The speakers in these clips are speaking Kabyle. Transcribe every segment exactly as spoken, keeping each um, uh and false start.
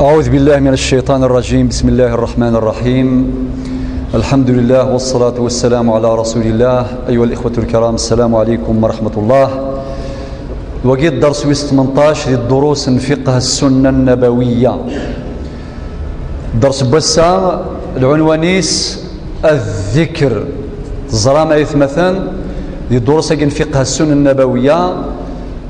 أعوذ بالله من الشيطان الرجيم. بسم الله الرحمن الرحيم. الحمد لله والصلاة والسلام على رسول الله. أيها الإخوة الكرام، السلام عليكم ورحمة الله. Wagi dders wis tmenṭac di ddurus n fiqh السنة النبوية. Dders n wass-a, lɛunwan-is الذكر. Teẓram ay atmaten, di ddurus-agi n fiqh السنة النبوية,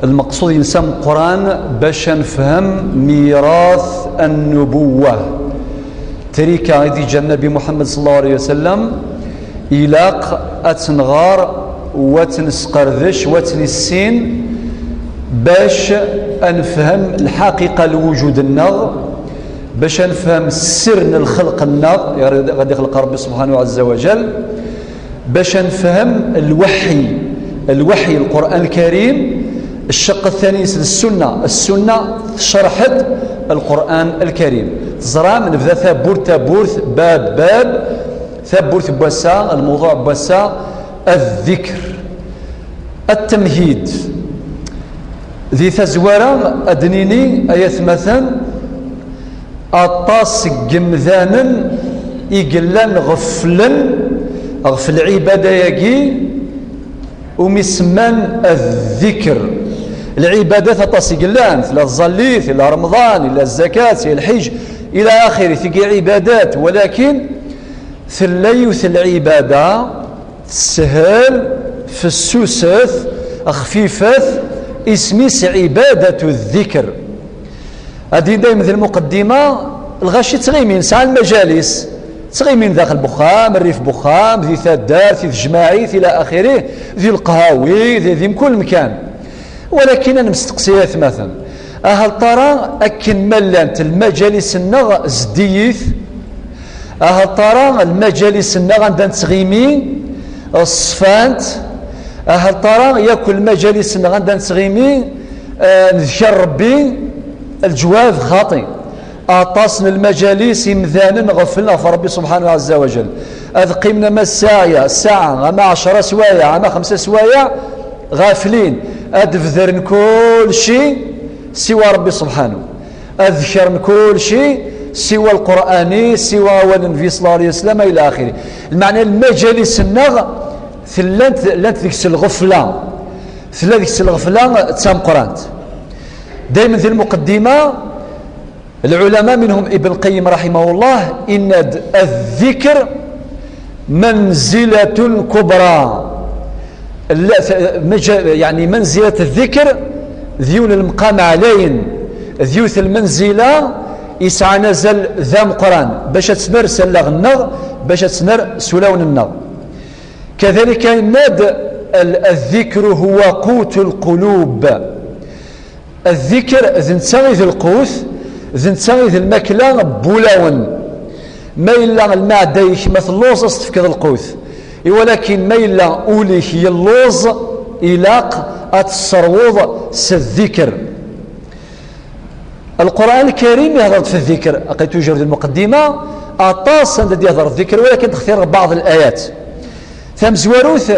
lmeqsud-ines ameqqran bac ad nefhem ميراث النبوة. Trika i d-yeǧǧa Nnbi Muḥemmed صلى الله عليه وسلم, ilaq ad tt-nɣer, u ad tt-nesqerdec, u ad tt-nissin, bac ad nefhem lḥaqiqa n lwujud-nneɣ, bac ad nefhem sser n lxelq-nneɣ, i ɣ-, ɣ-, ad ixleq Ṛebbi سبحانه عز وجل, bac ad nefhem lweḥyi, lweḥyi, القرآن الكريم, الشق الثاني-ines d السنة. السنة tcerḥ-d القرآن الكريم. Teẓram, nebda tawwurt tawwurt, bab bab. Tawwurt n wass-a, lmewḍuɛ n wass-a, الذكر. التمهيد. Di tazwara, ad d-nini, ay atmaten, aṭas n yemdanen i yellan ɣeflen ɣef lɛibada-agi umi semman الذكر. Lɛibadat aṭas i yellan, tella tẓallit, tella remḍan, tella zzakat, tella lḥiǧ, إلى آخره, tigi ɛibadat, walakin tella yiwet n lɛibada teshel, fessuset, xfifet, isem-is عبادة الذكر. Ad d-yini dayem di lmuqeddima, lɣaci ttɣimin, sɛan lmajalis, ttɣimin daxel n uxxam, rrif n uxxam, di taddart, di tejmaɛit, إلى آخره, di leqhawi, di, di mkul mkan. Walakin ad nemsteqsi ay atmaten, ahal tara akken ma llant lmajalis-nneɣ zeddigit, ahal tara lmajalis-nneɣ anda nettɣimi ṣfant, ahal tara yakk lmajalis-nneɣ anda nettɣimi, eh, nedker Rebbi? Lǧwab xaṭi. Aṭas n lmajalis imdanen ɣeflen ɣef Rebbi سبحانه عز وجل. Ad qqimen ama ssaɛa, ssaɛa, ama ɛecra swayeɛ, ama xemsa swayeɛ, ɣaflin. Ad bedren kulci siwa Rebbi سبحانه. Ad dekren kulci siwa Lqur'an-is, siwa awal n Nnbi صلى الله عليه وسلم, إلى آخره. Lmeɛna, lmajalis-nneɣ llant, llant deg-s lɣefla. Tella deg-s lɣefla d tameqqrant. Dayem di lmuqeddima, lɛulama, minhum Ibn Qayyim رحمه الله, yenna-d: الذكر منزلة كبرى. La, t-, maja-, yeɛni, منزلة الذكر d yiwen n lemqam ɛlayen, d yiwet n lmenzila yesɛan azal d ameqqran, bac ad tt-nerr s allaɣ-nneɣ, bac ad tt-nerr s ulawen-nneɣ. كذلك yenna-d: ال-, الذكر هو قوت القلوب. Ddikr d netta i d lqut, d netta i d lmakla n wulawen. Ma yella lmeɛda-ik ma telluẓ, ad s-tefkeḍ lqut. I walakin ma yella ul-ik yelluẓ, ilaq ad tesserwuḍ s ddikr. Lqur'an Lkarim ihder-d f ddikr, aql-i toujours di lmuqeddima, aṭas anda d-ihder ddikr, walakin textir baɛḍ layat. Tamezwarut,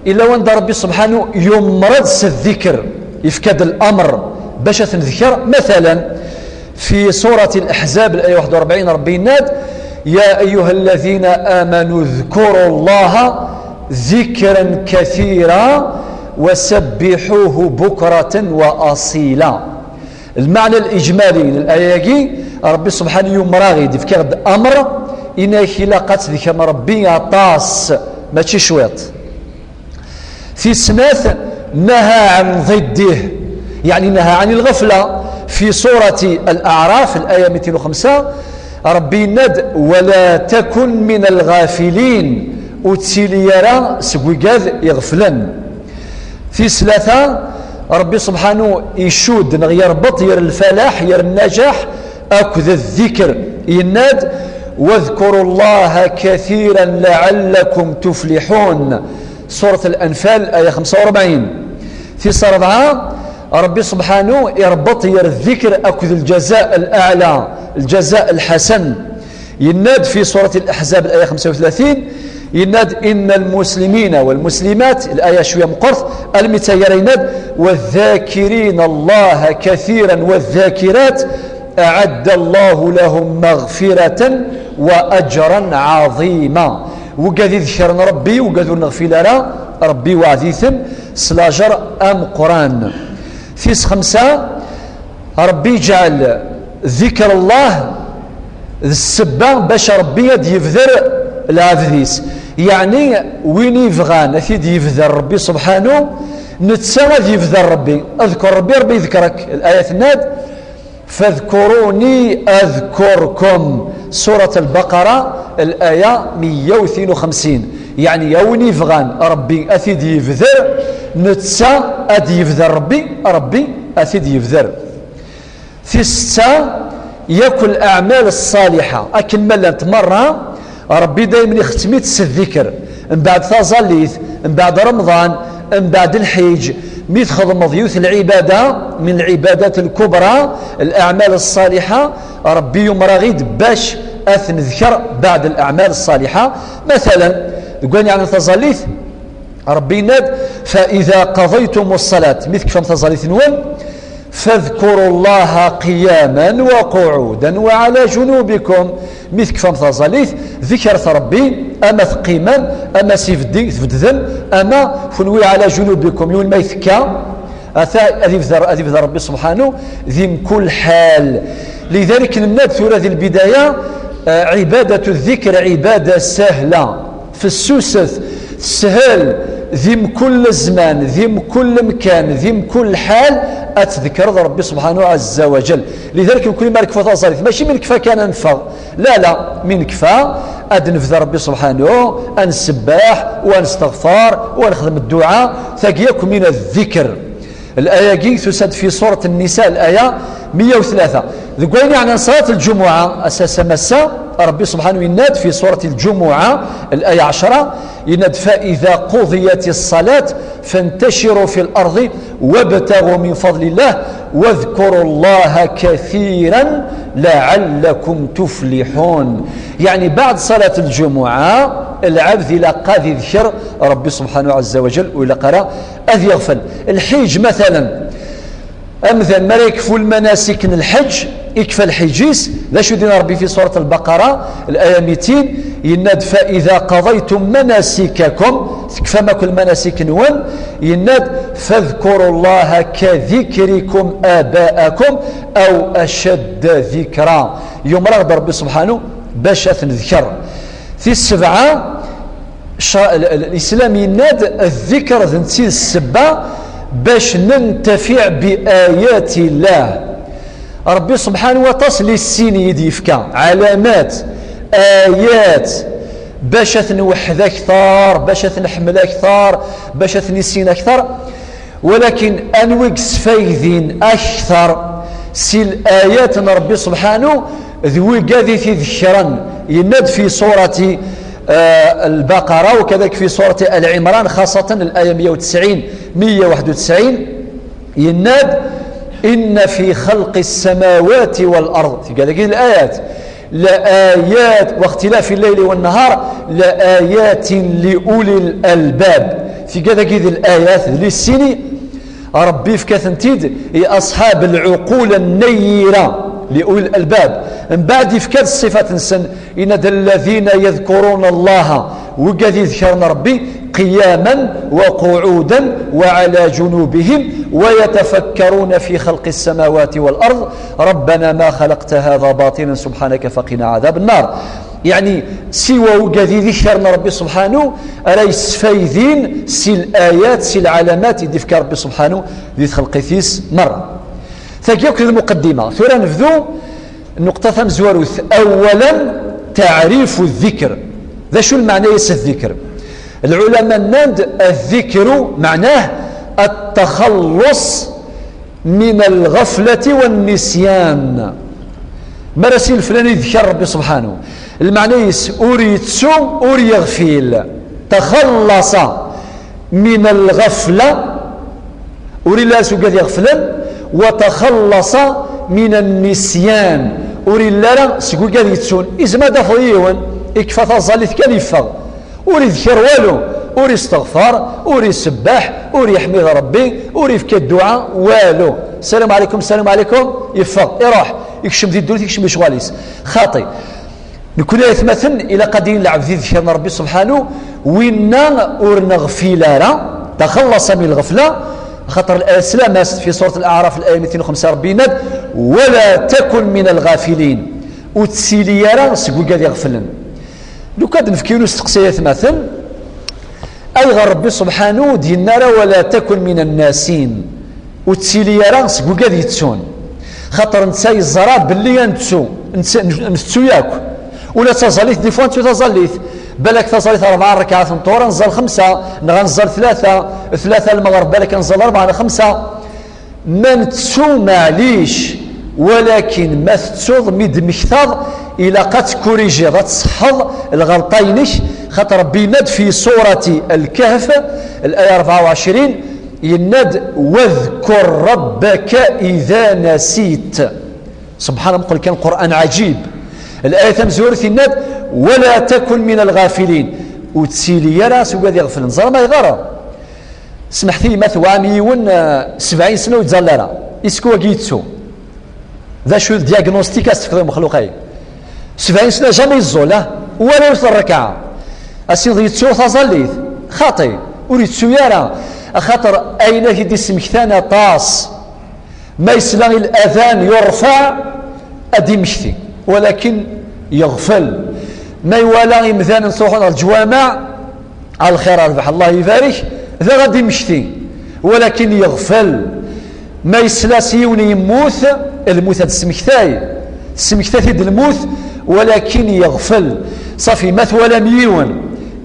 illa wanda Ṛebbi subḥanu yumeṛ-d s ddikr, yefka-d lamr bac ad t-nedker. Matalan, fi surat Laḥzab, laya waḥed u ṛebɛin, Ṛebbi yenna-d: يا أيها الذين آمنوا اذكروا الله ذكرا كثيرا وسبحوه بكرة وأصيلا. Lmeɛna liǧmali n laya-agi, Ṛebbi subḥanu yumeṛ-aɣ-id, yefka-ɣ-d amr, yenna-ak ilaq ad tedkrem Ṛebbi aṭas, mačči cwiṭ. Tis snat, نهى عن ضده, yeɛni نهى عن الغفلة. Fi surat Laɛraf, laya mitin u xemsa, Ṛebbi yenna-d: ولا تكن من الغافلين, ur ttili ara seg wigad iɣeflen. Tis tlata, Ṛebbi subḥanu icudd neɣ yerbeṭ yer lfalaḥ, yer nnajaḥ akked ddikr, yenna-d: واذكروا الله كثيرا لعلكم تفلحون. Surat Lanfal, aya xemsa u ṛebɛin. Tis ṛebɛa, Ṛebbi subḥanu iṛbeṭ yer ddikr akked lǧaza laɛla, lǧaza lḥasan. Yenna-d fi surat Laḥzab, laya xemsa u tlatin, yenna-d: إن المسلمين والمسلمات, laya cwiya meqqert, almi d taggara yenna-d: والذاكرين الله كثيرا والذاكرات أعد الله لهم مغفرة وأجرا عظيما. Wigad i d-ikren Rebbi, wigad ur neɣfil ara, Rebbi iweɛɛed-iten s lajer ameqqran. Tis xemsa, Rebbi iǧɛel ذكر الله d ssebba bac Rebbi ad d-yebder lɛebd-is. Yeɛni, win ibɣan ad t-id-yebder Rebbi subḥanu, netta ad yebder Rebbi. Adker Rebbi, Rebbi yedker-ak. Laya tenna-d, فاذكروني أذكركم. Surat Al-Baqara, laya meyya u tnin u xemsin. Yeɛni, a win ibɣan Rebbi ad t-id-yebder, netta ad d-yebder Rebbi, Rebbi ad t-id-yebder. Tis setta, yakk leɛmal ṣṣaliḥa, akken ma llant merra, Rebbi daymen ixettem-itt s ddikr. Mbeɛd taẓallit, mbeɛd Remḍan, mbeɛd lḥiǧ, mi txedmeḍ yiwet lɛibada min lɛibadat lkubra, leɛmal ṣṣaliḥa, Rebbi yumer-aɣ-id bac ad t-nedker beɛd leɛmal ṣṣaliḥa. Matalan, deg wayen yeɛnan taẓallit, Rebbi yenna-d, فإذا قضيتم الصلاة, mi tekfam taẓallit-nwen, فاذكروا الله قياما وقعودا وعلى جنوبكم. Mi tekfam taẓallit, ḍekret Rebbi, ama teqqimem, ama s ibeddi tbeddem, ama kunwi على جنوبكم, yiwen ma yettekka, ata ad ibder, ad ibder Rebbi subḥanu di mkul ḥal. Lidalik nenna-d tura di lbidaya, eh, عبادة الذكر عبادة سهلة. Fessuset, teshel, di mkul zzman, di mkul mkan, di mkul ḥal, ad tdekreḍ Rebbi subḥanu ɛezza wa jal. Lidalik, mkul ma nekfa taẓallit, mačči mi nekfa kan ad neffeɣ. La, la, mi nekfa, ad nebder Rebbi subḥanu, ad nsebbeḥ, u ad nesteɣfar, u ad nexdem dduɛa, tagi yakk min ddikr. Laya-agi tusa-d fi surat Nnisa, laya meyya u tlata. Deg wayen yeɛnan ṣalat lǧumuɛa, ass-a, ass-a, Rebbi subḥanu yenna-d fi surat lǧumuɛa, laya ɛecra, yenna-d, فإذا قضيت الصلاة فانتشروا في الأرض وابتغوا من فضل الله واذكروا الله كثيرا لعلكم تفلحون. Yeɛni, beɛd ṣalat lǧumuɛa, lɛebd ilaq ad idker Rebbi subḥanu ɛezza wa jal, u ilaq ara ad yeɣfel. Lḥiǧ, matalan, amdan mi ara yekfu lmanasik n lḥeǧ, ikfa lḥiǧ-is, d acu d-yenna Rebbi fi surat Al-Baqara, laya mitin, yenna-d, فإذا قضيتم مناسككم, tekfam akk lmanasik-nwen, yenna-d, فاذكروا الله كذكركم آباءكم أو أشد ذكرا. Yumer-aɣ-d Rebbi subḥanu bac ad t-nedker. Tis sebɛa, ca-, l-, l-, Lislam yenna-d, ddikr d netta i d ssebba bac nentefiɛ bi ayati Llah. Rebbi subḥanu aṭas n lessini i d-yefka, ɛalamat, ayat, bac ad t-nweḥḥed akter, bac ad t-nḥemmel akter, bac ad t-nissin akter. Walakin anwi i yesfaydin akter si l-ayat n Rebbi subḥanu, d wigad i t-idekren. Yenna-d fi surati, eh, Al-Baqara, u kadak fi surati Al Imran, xaṣatan laya meyya u tesɛin, meyya u waḥed u tesɛin, yenna-d, إن في خلق السماوات والأرض, tga dagi layat, لآيات واختلاف الليل والنهار لآيات لأولي الألباب. Tga dagi d layat, d lessini, Rebbi yefka-tent-id i أصحاب العقول النيرة, لأولي الألباب. Mbeɛd yefka-d ṣṣifat-nsen, yenna-d, الذين يذكرون الله, wigad i yedkren Rebbi, قياما وقعودا وعلى جنوبهم ويتفكرون في خلق السماوات والأرض ربنا ما خلقت هذا باطلا سبحانك فقنا عذاب النار. Yeɛni, siwa wigad i d-ikren Rebbi subḥanu, ara yesfaydin si l-ayat, si lɛalamat i d-ifka Rebbi subḥanu di txelqit-is merra. Tagi akk d lmuqeddima. Tura nebdu nnuqṭa tamezwarut. أولا, تعريف الذكر. D acu lmeɛna-s ddikr? Lɛulama nnan-d, الذكر معناه التخلص من الغفلة والنسيان. Mi ara s-yili flan idker Rebbi subḥanu, lmeɛna-s ur yettu, ur yeɣfil. تخلص من الغفلة, ur yelli ara seg wigad iɣeflen, وتخلص من النسيان, ur yelli ara seg wigad yettun. Izmer ad d-tafeḍ yiwen, ikfa taẓallit kan yeffeɣ. Ur idker walu, ur isteɣfar, ur isebbeḥ, ur yeḥmid Rebbi, ur ifka dduɛa, walu. السلام عليكم, السلام عليكم, yeffeɣ, iruḥ. Ikcem di ddunit, ikcem lecɣal-is. Xaṭi. Nekkni ay atmaten, ilaq ad d-yini lɛebd di ddkir n Ṛebbi subḥanu, winna ur neɣfil ara, taxallaṣ min lɣefla, axaṭer laya teslam-as fi surat Al-Aɛraf, laya mitin u xemsa, Ṛebbi yenna-d: "Wala takun min al-ɣafilin." Ur ttili ara seg wigad iɣeflen. Lukan ad d-nefk yiwen usteqsi ay atmaten, ayɣer Ṛebbi subḥanu ur d-yenna ara: "Wala takun min an-nasin"? Ur ttili ara seg wigad yettun. Xaṭer netta yeẓra belli ad nettu, nett-, ntettu yakk. Ula d taẓallit, des fois nettu taẓallit. Balak taẓallit rebɛa rrekɛat n ṭṭuhur, ad nẓall xemsa, neɣ ad nẓall tlata, tlata lmeɣreb, balak ad nẓall rebɛa neɣ xemsa. Ma nettu, maɛlic, walakin ma tettuḍ, mi d-temmektaḍ, ilaq ad tkurijiḍ, ad tṣeḥḥeḍ lɣelṭa-inek, xaṭer Ṛebbi yenna-d fi surati Al-Kahf, laya rebɛa u ɛecrin, yenna-d: "Wadkur rabbaka ida nasit." Subḥan, meqqel kan Qur'an ɛajib. Laya tamezwarut yenna-d: "Wala takun min al-ɣafilin." Ur ttili ara seg wad iɣeflen. Ẓer ma yeḍra. Smeḥt-iyi ma tewɛam yiwen, eh, sebɛin sna ur yettẓalla ara. Isku wagi yettu. D acu d diagnostic as tefkiḍ i umexluq-ayi? Sebɛin sna jamais yeẓẓul, ah, wala yiwet n rrekɛa. Asiḍ yettu taẓallit. Xaṭi, ur yettu ara. Axaṭer ayen i t-id-ismektan aṭas. Ma yesla i ladan yurfa, ad d-imekti, walakin yeɣfel. Ma iwala imdanen truḥen ɣer leǧwameɛ, a lxir, a rrbeḥ, Allah ibarek, daɣ ad d-imekti, walakin yeɣfel. Ma yesla s yiwen yemmut, lmut ad d-tesmektay, tesmekta-t-id lmut, walakin yeɣfel. Ṣafi, ma twalam yiwen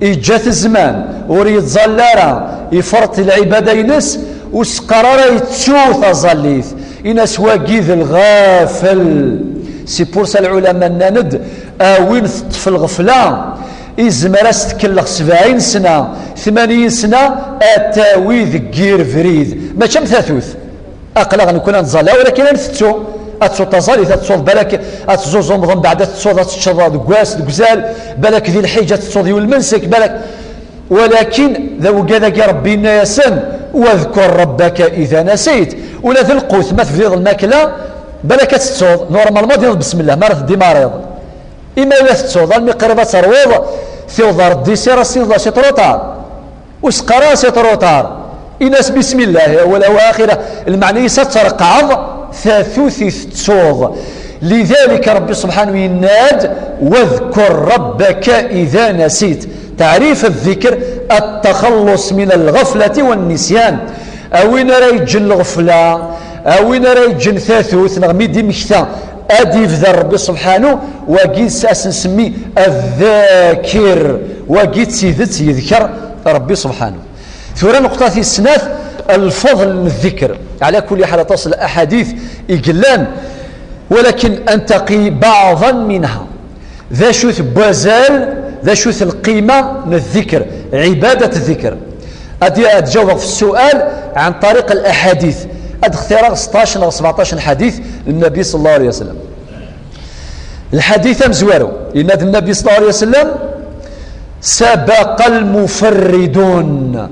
iǧǧa-t zzman, ur yettẓalla ara, ifreṭ lɛibada-ines, ur s-qqar ara yettu taẓallit, in-as wagi d lɣafel. C'est pour ça lɛulama nnan-d, a win teṭṭef lɣefla, izmer ad s-tkellex sebɛin sna, tmanyin sna, ad tawi deg yir brid. Mačči am tatut. Aql-aɣ nekkni ad nẓalla, walakin ad ntettu. Ad tettuḍ taẓallit, ad tettuḍ balak, ad teẓẓuẓumeḍ, mbeɛd ad tettuḍ, ad teččeḍ deg wass, deg uzal, balak di lḥiǧ ad tettuḍ yiwen lmensek, balak. Walakin d awgad-agi Ṛebbi yenna-yasen: "Wadkur rabbaka ida nasayt." Ula d lqut, ma tebdiḍ lmakla, balak ad tettuḍ, normalement ad d-tiniḍ besmellah, mi ara teddimariḍ. Ima ila tettuḍ, almi qrib ad terwuḍ, tiwḍ ar ddisir, ad s-tiniḍ c'est trop tard. Ur s-qqar ara c'est trop tard. Ini-as bismillah, awal, awaxir. Lmeɛna-is ad treqqɛeḍ tatut i tettuḍ. Lidalik Ṛebbi subḥanu yenna-d: "Wadkur rabbaka ida nasit." Taɛrif ddikr: at-taxallus min al-ɣaflati wan-nisyan. A win ara yeǧǧen lɣefla, a win ara yeǧǧen tatut, neɣ mi d-imekta, ad d-ibder Ṛebbi subḥanu, wagi s-, ad s-nsemmi addakir, wagi d tidet yedker Ṛebbi subḥanu. Tura nneqṭa tis snat, lfeḍl n ddikr. Ɛla kulli ḥal, aṭas n laḥadit i yellan, walakin antaqi baɛḍan minha. D acu-t wazal, d acu-t lqima n ddikr, ɛibadat ddikr? Ad, ad ǧawbeɣ f ssual ɛan ṭariq laḥadit. Ad xtireɣ sṭac neɣ sbeɛṭac n ḥadit n Nnabi ṣalla Llahu ɛalayhi wa sallam. Lḥadit amezwaru, yenna-d Nnabi ṣalla Llahu ɛalayhi wa sallam: "Sabaqa lmufarridun."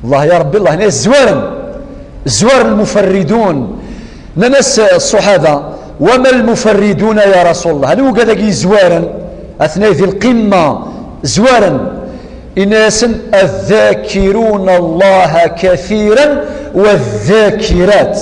Allah ya Ṛebbi, Allah, yenna-yas zwaren, zwaren lmufarridun. Nnan-as ṣṣuḥaba: "Wama lmufarriduna ya Rasul Allah? Anwa wigad-agi yezwaren? Atnay di lqimma, zwaren." Inna-yasen: "Adh-dhakiruna Allaha kathiran wadh-dhakirat."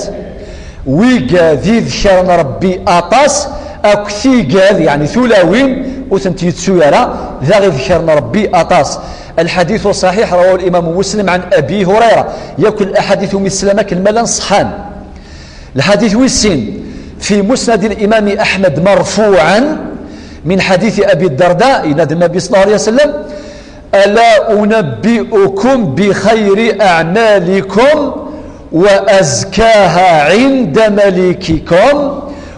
Wigad i ddkren Ṛebbi aṭas, akk tigad, yeɛni tulawin, ur tent-yettu ara, daɣ i ddkren Ṛebbi aṭas. Lḥadit ṣaḥiḥ, rawahu l-Imam Muslim ɛan Abi Hurayra. Yakk laḥadit umi teslam akken ma llan ṣeḥḥan. Lḥadit wis sin, fi musnad l-Imam Aḥmed marfuɛan, min ḥadit Abi Darda, yenna-d Nnabi ṣalla Llahu ɛalayhi wa sallam: "Ala unabbi'ukum bi khayri a'malikum wa azkaha 'inda malikikum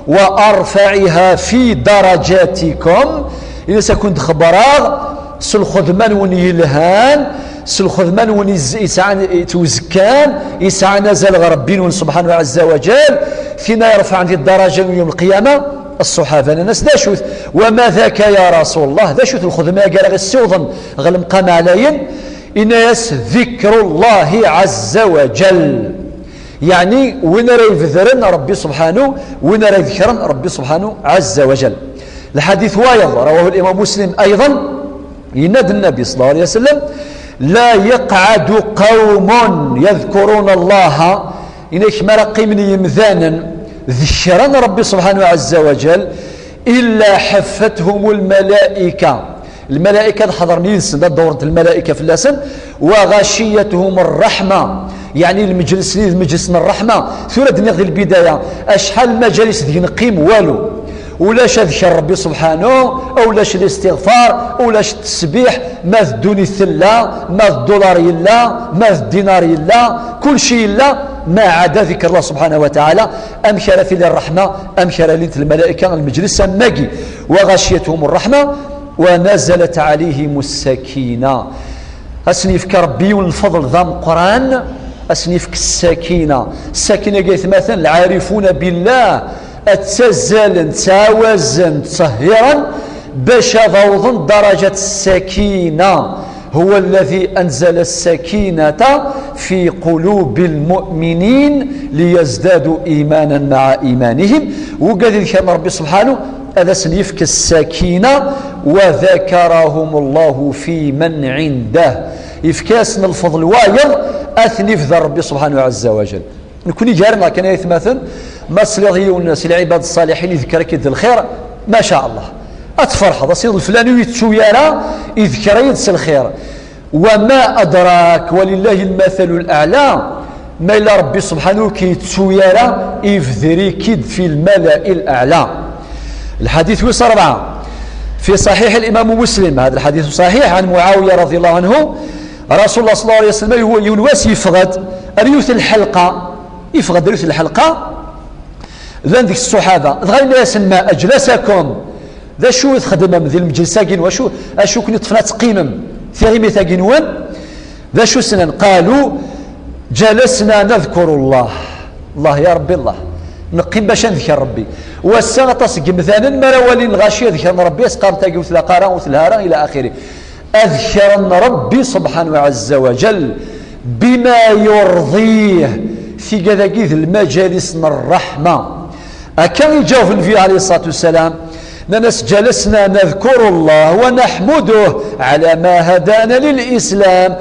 wa arfa'iha fi darajatikum." Ini-as, a kun-d-xebbreɣ s lxedma-nwen yelhan, s lxedma-nwen iz-, yesɛan, yettwazekkan, yesɛan azal ɣer Ṛebbi-nwen subḥanahu ɛazza wa jall, tin ay iṛefɛen di ddaraja n yawm lqiyama. Ṣṣuḥaba nnan-as: "D acu-t?" "Wa ma dhaka ya Rasul Allah?" D acu-t lxedma-agi ara ɣ-issiwḍen ɣer lemqam ɛlayen? Inna-yas: "Dikru Llahi ɛazza wa jall." Yeɛni win ara ibedren Ṛebbi subḥanu, win ara idekren Ṛebbi subḥanu ɛazza wa jal. Lḥadit wayeḍ, rawahu l-Imam Muslim ayḍan, yenna-d Nnabi ṣalla Llahu ɛalayhi wa sallam: "La yaqɛadu qawmun yadkuruna Allaha", yenna-k mi ara qqimen yimdanen dekren Ṛebbi subḥanu ɛazza wa jal, "illa ḥaffathum lmalaika." Lmalaika ad ḥeḍren yid-sen, ad dewrent lmalaika fell-asen. "Wa ɣaciyatuhum rraḥma", yeɛni lmeǧles-nni d lmeǧles n rraḥma. Tura d-nniɣ di lbidaya, acḥal n lmaǧalis deg neqqim? Walu. Ulac adker Ṛebbi subḥanu, ulac listiɣfar, ulac ttesbiḥ, ma d ddunit tella, ma d ddular yella, ma d ddinar yella, kulci yella, ma ɛada dikr Allah subḥanahu wa taɛala. Amek ara tili rraḥma? Amek ara lint lmalaika? Lmeǧles am wagi. "Wa ɣaciyatuhum rraḥma, wa nazalat ɛalayhim ssakina." Ad sen-yefk Ṛebbi yiwen n lfeḍl d ameqqran, ad sen-yefk ssakina. Ssakina-agi, aytmaten, lɛarifuna billah, ad ttazzalen, ttɛawazen, ttṣehhiren, bac ad awḍen daraǧat ssakina. "Huwa alladhi anzala ssakinata fi qulubi lmu'minin liyazdadu imanan ma'a imanihim." Wugad idekren Ṛebbi subḥanu, ad asen-yefk ssakina, "wa dhakarahum Allahu fi man indah." Yefka-asen lfeḍl wayeḍ, ad ten-ibder Ṛebbi subḥanu ɛazza wa jal. Nekni gar-nneɣ kan ay atmaten, ma tesliḍ i yiwen si lɛibad ṣṣaliḥin idker-ak-id lxir, ma ca Allah, ad tferḥeḍ, a sidi leflani ur yettu ara, idker-iyi-d s lxir. "Wa ma adrak, wa lillahi lmathalu l-aɛla", ma yella Ṛebbi subḥanu ur k-yettu ara, ibder-ik-id fi lmala'i l-aɛla. Lḥadit wis ṛebɛa, fi ṣaḥiḥ l-Imam Muslim, hada lḥadit ṣaḥiḥ, ɛan Muɛawiya raḍi Allahu ɛanhu, Rasulullah ṣalla Llahu ɛalayhi wa sallam, yiwen wass yeffeɣ-d ar yiwet n lḥelqa, yeffeɣ-d ar yiwet n lḥelqa, llan deg-s ṣṣuḥaba, dɣa yenna-yasen: "Ma ajlasakum?" D acu i txeddmem di lmeǧlis-agi? Acu, acu ken-iṭṭfen ad teqqimem tiɣimit-agi-nwen? D acu snen? Qalu: "Jalasna nadkuru Allah." Allah, ya Ṛebbi, Allah. Neqqim bac ad nedker Ṛebbi. Wass-a, aṭas n yemdanen, mi ara walin lɣaci ad kren Ṛebbi, asqam tagi ur tlaq ara, ur telha ara, ila axiri. Ad kren Ṛebbi subḥanahu ɛazza wa jal, bima yurḍih, tigad-agi d lmajalis n ṛṛeḥma. Akka i ǧaweb Nnbi ɛalayhi ṣṣalatu wassalam, nnan-as: "Jalasna nadkuru Allah wa naḥmuduh ɛala ma hadana lil Islam."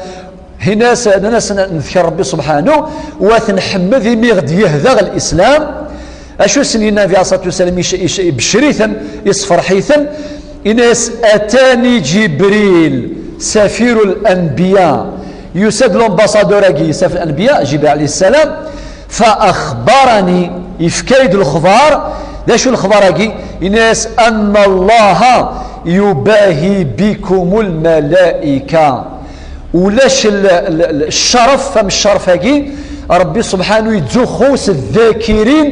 Hinna-as, nnan-as, nedker Ṛebbi subḥanu, wa t-nḥemmed imi ɣ-d-yehda ɣer Lislam. Acu sen-yenna Nnbi ɛalayhi ṣṣalatu wassalam, ic-, ic-, ibeccer-iten, isferḥ-iten, yenna-as: "Atani Ǧibril, safiru l-anbiya." Yusa-d l'ambassadeur-agi, safiru l-anbiya, Ǧibril ɛalayhi ssalam, fa axbarani, yefka-yi-d lexbar. D acu lexbar-agi? Yenna-as: "Anna Allaha yubahi bikum lmalaika." Ulac l-, l-, l-, ccref am ccref-agi, Ṛebbi subḥanu yettzuxxu s ddakirin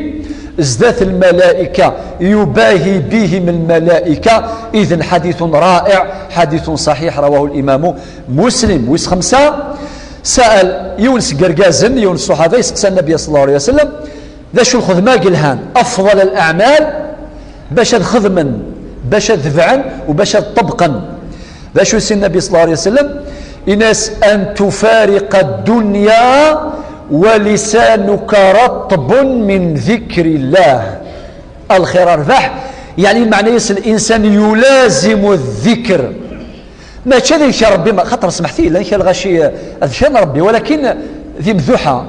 zdat lmalaika, yubahi bihim lmalaika. Idn ḥadithun ra'iɛ, ḥadithun ṣaḥiḥ, rawahu l-Imamu Muslim. Wis xemsa, sa'al, yiwen seg yergazen, yiwen ṣṣuḥaba, yesteqsa Nnbi ṣalla Llahu ɛalayhi wa sallam, d acu lxedma i yelhan, afḍal al-aɛmal, bac ad xedmen, bac ad tebɛen, u bac ad ṭṭebqen. D acu i s-yenna Nnbi ṣalla Llahu ɛalayhi wa sallam? Yenna-as: "An tufariqa ad-dunya wa lisanuka ratbun min dikri llah." Lxir rrbeḥ, yeɛni lmeɛna-is, linsan yulazimu ddikr. Mačči ad idker Ṛebbi, ma-, xaṭer smeḥti, llan kra lɣaci, eh, ad kren Ṛebbi, walakin d imduḥa,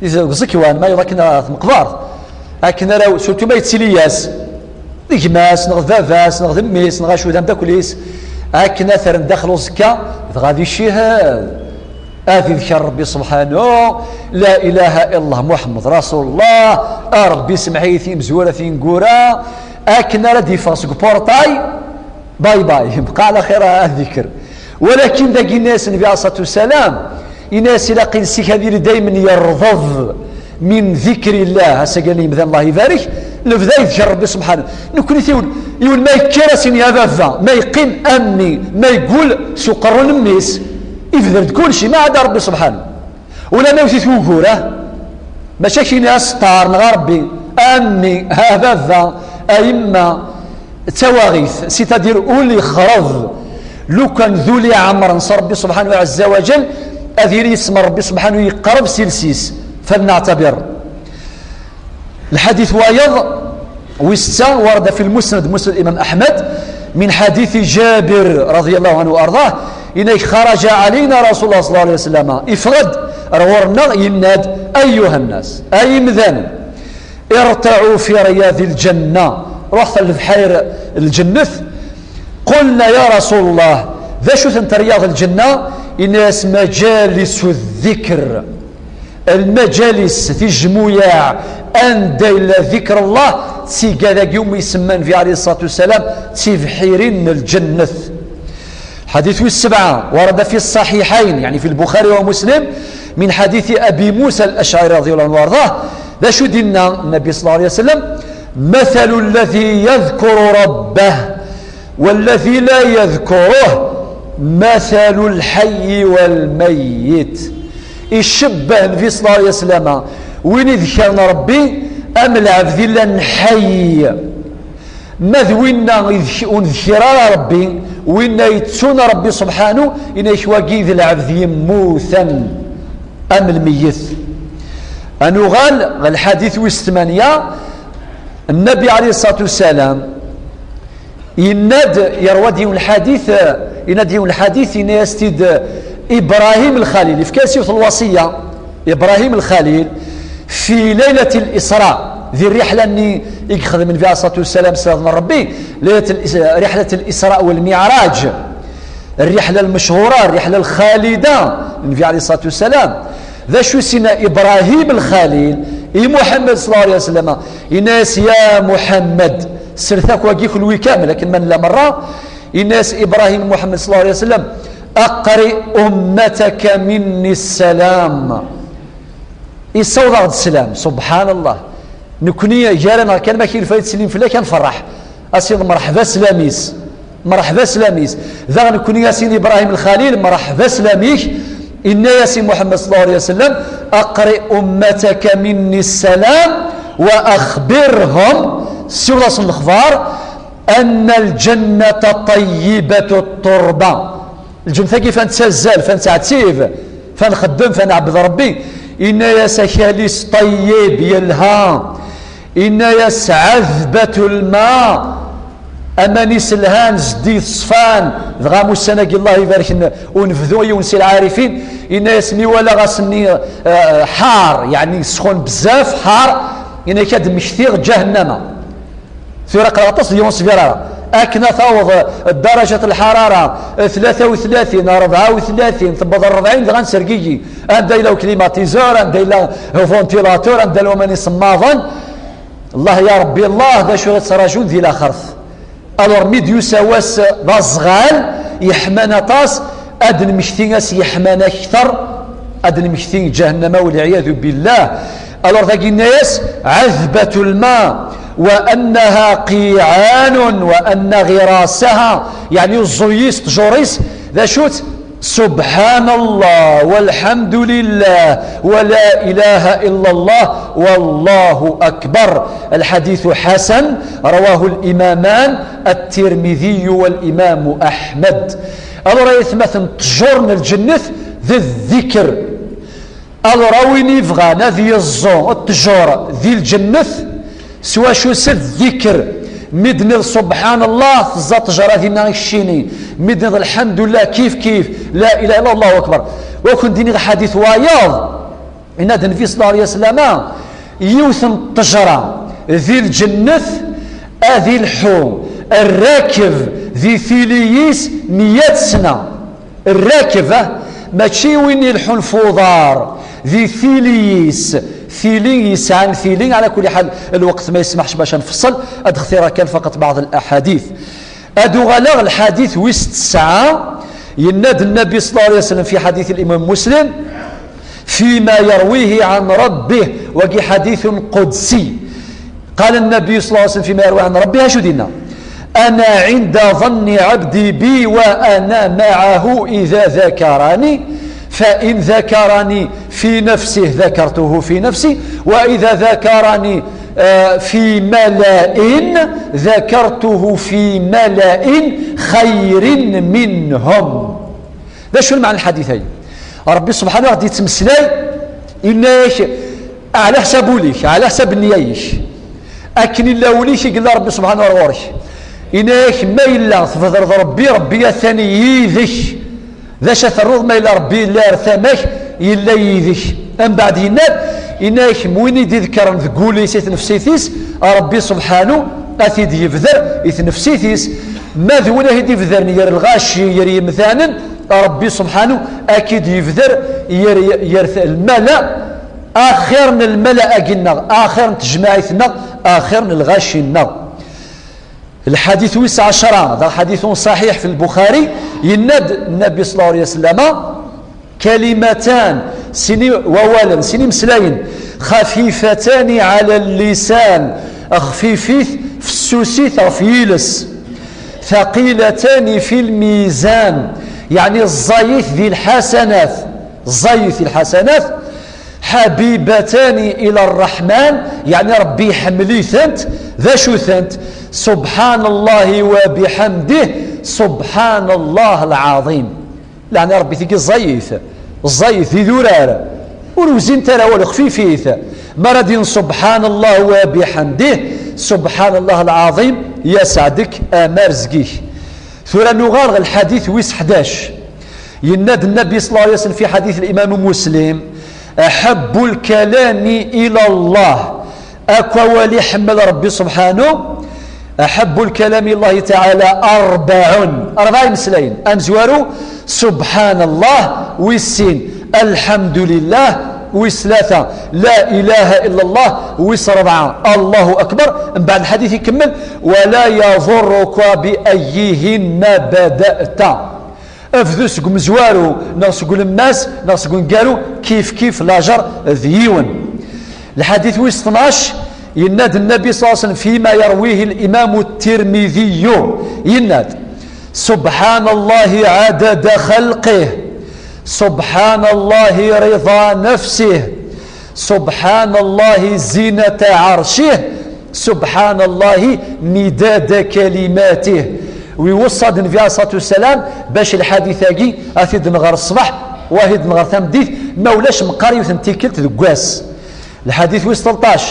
d uẓekwan, ma yuḍ akken ɣer tmeqbert, akken ara, surtout ma yettili-yas d gma-s, neɣ d baba-s, neɣ d mmi-s, neɣ acu d ameddakel-is, akken ad t-rren daxel uẓekka, dɣa ad icihhed, ad idker Ṛebbi subḥanu, la ilaha illallah Muḥemmed rasulullah, a Ṛebbi semmeḥ-iyi timezwura tineggura, akken ara d-yeffeɣ seg uporṭay, Bay bay, bqa ɛla xir a ddikr. Walakin dagi yenna-yas Nnbi ɛalayhi ṣṣalatu wassalam, yenna-yas ilaq iles-ik ad yili daymen yerḍeb min dikri llah. Ass-agi yemdanen, Allah ibarek, lebda idker Ṛebbi subḥanu. Nekni tiwel, yiwen ma yekker ad s-ini a baba, ma yeqqim a mmi, ma yeggul s uqerru n mmi-s, ibder-d kulci, ma ɛada Ṛebbi subḥanu. Ula ma yewwet-it wugur, ah? Mačči akken i as-qqaren ɣer Ṛebbi, a mmi, a baba, a yemma, d tawaɣit, c'est-à-dire ul yexreb. Lukan d ul iɛemren s Ṛebbi subḥanahu ɛazza wa jal, ad yili yisem n Ṛebbi subḥanahu yeqreb s iles-is. فلنعتبر الحديث وايض وستة، ورد في المسند، مسند الإمام أحمد، من حديث جابر رضي الله عنه وأرضاه: إنك خرج علينا رسول الله صلى الله عليه وسلم، إفغد رورنا يناد: أيها الناس، أي مذان، ارتعوا في رياض الجنة، روح البحير الجنة. قلنا: يا رسول الله، ذا شو ثنت رياض الجنة؟ إناس مجالس الذكر، المجالس في الجموياع، أن دايلا ذكر الله، تسيقا ذاك يوم يسمى النبي عليه الصلاة والسلام تفحيرين الجنة. حديث السبعة ورد في الصحيحين، يعني في البخاري ومسلم، من حديث أبي موسى الأشعري رضي الله عنه وأرضاه. ذا شو دينا النبي صلى الله عليه وسلم: مثل الذي يذكر ربه والذي لا يذكره مثل الحي والميت. يشبه النبي صلى الله عليه وسلم وين يذكرنا ربي أم العبد إلا نحي. ما ذ وينا يذك-، ونذكر ربي، وينا يتسون ربي سبحانه، إن يشواقي ذي العبد يموتا أم الميت. أنوغال الحديث ويس ثمانية، النبي عليه الصلاة والسلام يناد يروى ديون الحديث، يناد ديون الحديث، يناد إبراهيم الخليل، في كاسيوث الوصية، إبراهيم الخليل في ليلة الإسراء، ذي الرحلة اللي يخدم النبي عليه الصلاة والسلام سيدنا ربي، ليلة الإس-، رحلة الإسراء والمعراج، الرحلة المشهورة، الرحلة الخالدة، النبي عليه الصلاة والسلام. ذا شو سينا إبراهيم الخليل، إي محمد صلى الله عليه وسلم، إناس: يا محمد، سرثاك واقيك الوي كامل، لكن من لا مرة، إناس إبراهيم محمد صلى الله عليه وسلم: أقرئ أمتك مني السلام. يسوض السلام، سبحان الله. نكوني جارنا كان ما كاين فايت سليم فلا كان فرح. أسيد مرحبا سلاميس. مرحبا سلاميس. ذا نكوني ياسين إبراهيم الخليل، مرحبا سلاميك. إن ياسين محمد صلى الله عليه وسلم: أقرئ أمتك مني السلام وأخبرهم، سيوضا الأخبار، أن الجنة طيبة التربة. الجنة كيف أنت سزال، فأنت عتيب، فنخدم، فنعبد ربي. إن يا سكاليس طيب يلها، إن يا سعذبة الماء، أمانيس الهان زدي صفان، دغامو السنة الله يبارك لنا، ونفذو يونس العارفين. إن يا سمي ولا غاسني، آه، حار، يعني سخون بزاف، حار، إن كاد مكثير جهنم. ثورة قراطس ديون سفيرة. أكنا ثوض درجة الحرارة ثلاثة وثلاثين، أربعة وثلاثين، تبض أربعين، دغان سرقيجي. أندا إلا كليماتيزور، أندا إلا فونتيلاتور، أندا لو ماني صماضا. الله يا ربي، الله ذا شو تراجون ذي الآخرث. ألور ميديو سواس ذا الزغال، يحمان أطاس، أدن مشتي أس يحمان أكثر، أدن مشتي جهنم والعياذ بالله. ألور ذاك الناس عذبة الماء، وأنها قيعان، وأن غراسها، يعني الزويس تجوريس، ذا شوت، سبحان الله والحمد لله ولا إله إلا الله والله أكبر. الحديث حسن، رواه الإمامان الترمذي والإمام أحمد. ألور يثمثن تجورن الجنة ذي الذكر. ألور وين يبغى نادي الزو التجور ذي الجنة سوا شو سد ذكر. مدن سبحان الله تزا تجرى ذينا الشيني. مدن الحمد لله كيف كيف. لا إله إلا الله أكبر. وكن ديني حديث وايض. إن النبي صلى الله عليه وسلم يوثن التجرى ذي الجنة، أذي الحو الراكب ذي ثيليس مية سنة. الراكب، آه، ماشي وين يلحون في وضار، ذي ثيليس، ثيلي يسعان ثيلي. على كل حال، الوقت ما يسمحش باش نفصل، أدخثيرا كان فقط بعض الأحاديث. أدو غلاغ الحديث ويس تسعة، يناد النبي صلى الله عليه وسلم في حديث الإمام مسلم، فيما يرويه عن ربه، وقي حديث قدسي. قال النبي صلى الله عليه وسلم فيما يروي عن ربه، شو دينا؟ أنا عند ظن عبدي بي وأنا معه إذا ذكرني، فإن ذكرني في نفسه ذكرته في نفسي، وإذا ذكرني، آه، في ملأ ذكرته في ملأ خير منهم. ذا شو المعنى الحديث هاي؟ ربي سبحانه غادي يتمسلاي إنك Ɛla ḥsab ul-ik, ɛla ḥsab nniya-ik. Akken illa ul-ik i yella Ṛebbi subḥanu ar ɣur-k. Yenna-yak, ma yella tbedreḍ Ṛebbi, Ṛebbi atan yid-k. D acu ad ternuḍ ma yella Ṛebbi yella ar tama-k, yella yid-k? Mbeɛd yenna-d, yenna-yak, win i d-iḍekkren deg wul-is i tnefsit-is, Ṛebbi subḥanu a t-id-yebder i tnefsit-is. Ma d win a t-id-ibedren ger lɣaci, ger yemdanen, Ṛebbi subḥanu a k-id-yebder ger, ger lmala, axir n lmala-agi-nneɣ, axir n tejmaɛit-nneɣ, axir n lɣaci-nneɣ. Lḥadit wis ɛecra, d ḥaditun ṣaḥiḥ fi Lbuxari, yenna-d Nnabi ṣella Llahu ɛalayhi wa sallam, kalimatan, sin wawalen, sin imeslayen, xafifatani ɛala llisan, xfifit, fessusit ɣef yiles, thaqilatani fi lmizan, yeɛni ẓẓayit di lḥasanat, ẓẓayit di lḥasanat, حبيبتان إلى الرحمن، يعني ربي يحمليثنت، ذا شوثنت، سبحان الله وبحمده، سبحان الله العظيم. يعني ربي تيجي الزيث، الزيث ذي ذرار، وروزين ترى والخفيفيث. مرضين سبحان الله وبحمده، سبحان الله العظيم، يا سعدك، آه، ما رزقيك. ثورة نغار الحديث ويس حداش. Yenna-d Nnabi ṣella Llahu ɛalayhi wa sallam fi ḥadit Limam Muslim, أحب الكلام إلى الله, akk awal iḥemmel Ṛebbi subḥanu, أحب الكلام إلى الله تعالى أربع, ṛebɛa imeslayen, amezwaru, سبحان الله, wis sin, الحمد لله, wis tlata, لا إله إلا الله, wis ṛebɛa, الله أكبر, mbeɛd lḥadit ikemmel, ولا يضرك بأيهن بدأت. Bdu seg umezwaru, neɣ seg ulemmas, neɣ seg uneggaru, kif kif lajer d yiwen. Lḥadit wis tnac, yenna-d Nnabi ṣella Llahu ɛalayhi wa sallam, فيما يرويه الإمام الترمذي, yenna-d, سبحان الله عدد خلقه، سبحان الله رضا نفسه، سبحان الله زينة عرشه، سبحان الله مداد كلماته. Wi iweṣṣa-d Nnbi ɛalayhi ṣṣlatu wassalam bac lḥadit-agi a t-id-nɣer ṣṣbeḥ, wa a t-id-nɣer tameddit, ma ulac meqqar yiwet n tikkelt deg wass. Lḥadit wis tleṭṭac,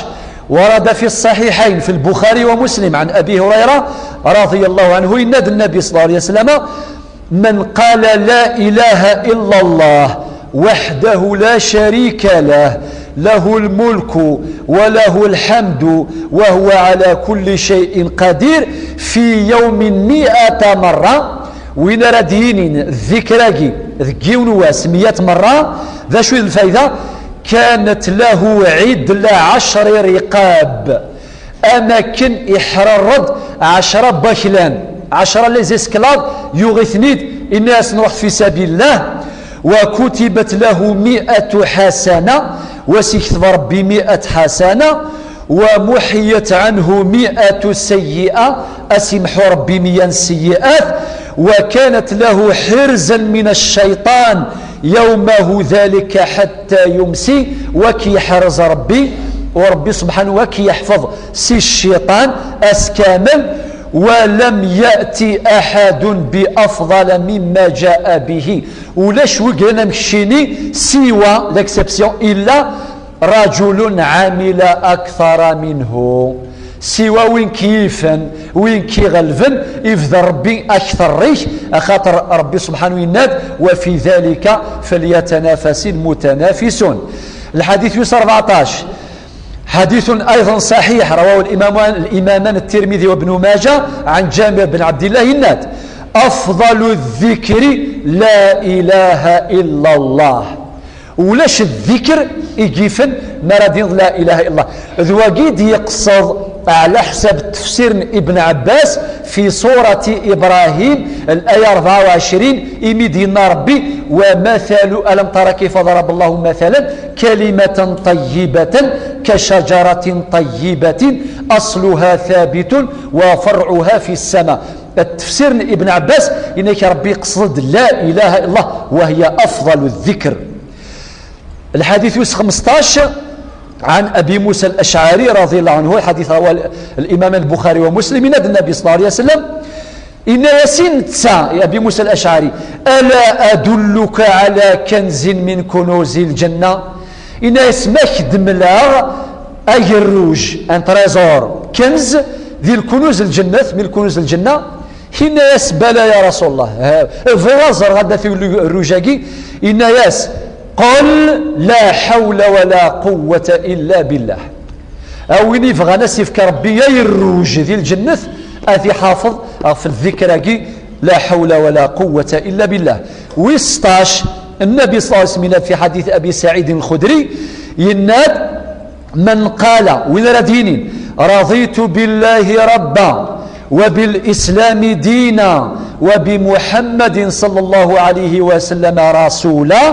ورد في الصحيحين في البخاري ومسلم عن أبي هريرة رضي الله عنه, yenna-d Nnabi ṣella Llahu ɛalayhi wa sallam, من قال لا إله إلا الله وحده لا شريك له، له الملك وله الحمد وهو على كل شيء قدير في يوم مائة مرة, win ara d-yinin ddikr-agi deg yiwen wass meyya merra, d acu i d lfayda? كانت له عدل عشر رقاب. Am akken iḥrerr-d ɛecra n waklan, ɛecra n les esclaves, yuɣ-iten-id, inna-yasen ruḥet fi sabil llah, وكتبت له مائة حسنة, wa s-ikteb Ṛebbi mi'at ḥasana, ومحيت عنه مائة سيئة, a s-imḥu Ṛebbi meyya n sseyyi'at, وكانت له حرزا من الشيطان يومه ذلك حتى يمسي, wa k-yeḥrez Ṛebbi, u Ṛebbi subḥanu wa k-yeḥfeḍ si cciṭan ass kamel, ولم يأت أحد بأفضل مما جاء به. Ulac wi yellan am keččini, siwa, l'exception, illa رجل عمل أكثر منه. Siwa win k-yifen, win k-iɣelben, ibder Ṛebbi akteṛ-ik, axaṭer Ṛebbi subḥanu yenna-d, وفي ذلك فليتنافس المتنافسون. Lḥadit wis rbeɛṭac, حديث أيضا صحيح رواه الإمام، الإمامان الترمذي وابن ماجه عن جابر بن عبد الله, yenna-d, أفضل الذكر لا إله إلا الله. Ulac ddikr i yifen mi ara d-tiniḍ la ilaha illallah. D wagi i d-yeqsed ɛla ḥsab tefsir n Ibn Ɛebbas fi surati Ibrahim, laya rebɛa u ɛecrin, imi d-yenna Ṛebbi, ومثل، ألم تر كيف ضرب الله مثلا كلمة طيبة كشجرة طيبة أصلها ثابت وفرعها في السماء. Tefsir n Ibn Ɛebbas, yenna-k Ṛebbi yeqsed la ilaha illallah, وهي أفضل الذكر. Lḥadit wis xmesṭac, عن أبي موسى الأشعري رضي الله عنه, lḥadit rawa الإمام البخاري ومسلم, yenna-d Nnabi ṣella Llahu ɛalayhi wa sallam, yenna-yas i netta, i Abi Musa al-Ašɛari, ألا أدلك على كنز من كنوز الجنة؟ Inna-yas: "Ma k-d-mleɣ agerruj, un trésor, kenz, di lkunuz lǧennet, min lkunuz lǧenna?" Inna-yas: "Bala ya Rasulullah." Ha, bɣiɣ ad ẓreɣ anda-t ugerruj-agi. Inna-yas: "Qul la hawla wa la quwwata illa billah." A win ibɣan ad s-yefk Rebbi agerruj di lǧennet, ad t-iḥafeḍ ɣef ddikr-agi, la hawla wa la quwwata illa billah. Wis seṭṭac, Nnabi ṣalla Llahu ɛalayhi wa sallam, fi ḥadit Abi Saɛid Lxudri, yenna-d: "Man qala", win ara d-yinin, "Raditu billahi rabba, wa bil islami dina, wa bi Muḥammadin ṣalla Llahu ɛalayhi wa sallam rasula,